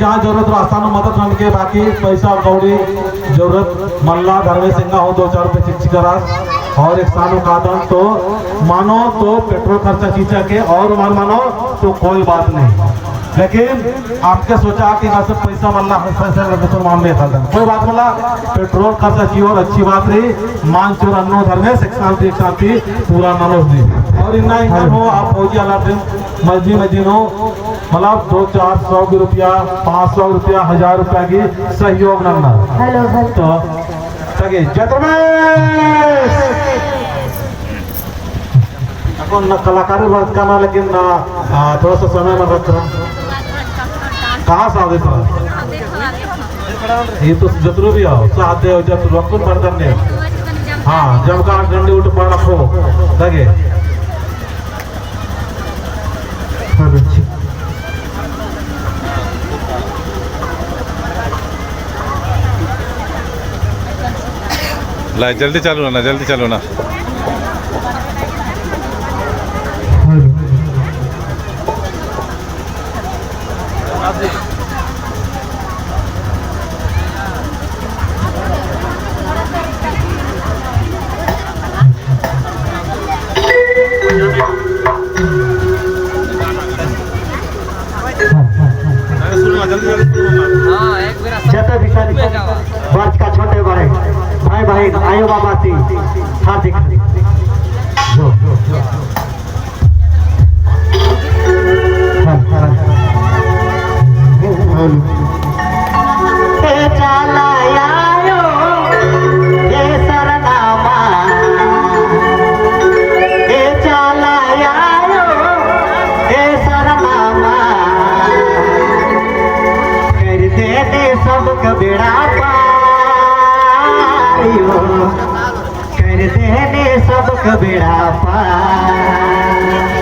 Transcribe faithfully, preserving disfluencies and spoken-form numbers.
जहाँ जरूरत रअदन मदद ननके, बाकी पैसा कौड़ी जरूरत मल्ला। धर्मेस एंगा हूँ दो चार रुपये चिच्चकस और एकसानु कादन तो मानो तो पेट्रोल खर्चा चिच्चके और मल मानो तो कोई बात नहीं, लेकिन आपके सोचा कि ना सब पैसा मल्ला, पैसा लगे तो मान ले था, कोई बात मल्ला। पेट्रोल खर्चा चिओ और अच्छी बात रई, मान चिओर अन्नु धर्मेस एकसानु एकसानु पूरा ननोस दी। और इन्ना इन्ना हो आप फौजी आलर दिम मझी मझी नू मतलब दो चार सौ की रुपया, पाँच सौ रुपया, हजार रुपया की सहयोग नन्ना। हेलो, हेलो। तो ताकि जय धर्मेस। अक्कुन ना कलाकार बात करना, लेकिन ना, आ, थोड़ा सा समय में रख रहा। कहाँ से आवे था? ये तो जतरू भी आओ, साथ दे, जतरू अक्कुन बर्तन ने। हाँ, जब का डंडी उठ पड़ा खो, लगे। ला, जल्दी चालू ना, जल्दी चालू ना। जते भी सारी बरचका छोटे बड़े, भाई बहिन, आयो बाबा ती हार्दिक जो। ए चाला आयो, ए सरना मा। ए चाला आयो, ए सरना मा। कर देने सबके बेड़ा पार यो। कर देने सबके बेड़ा पार।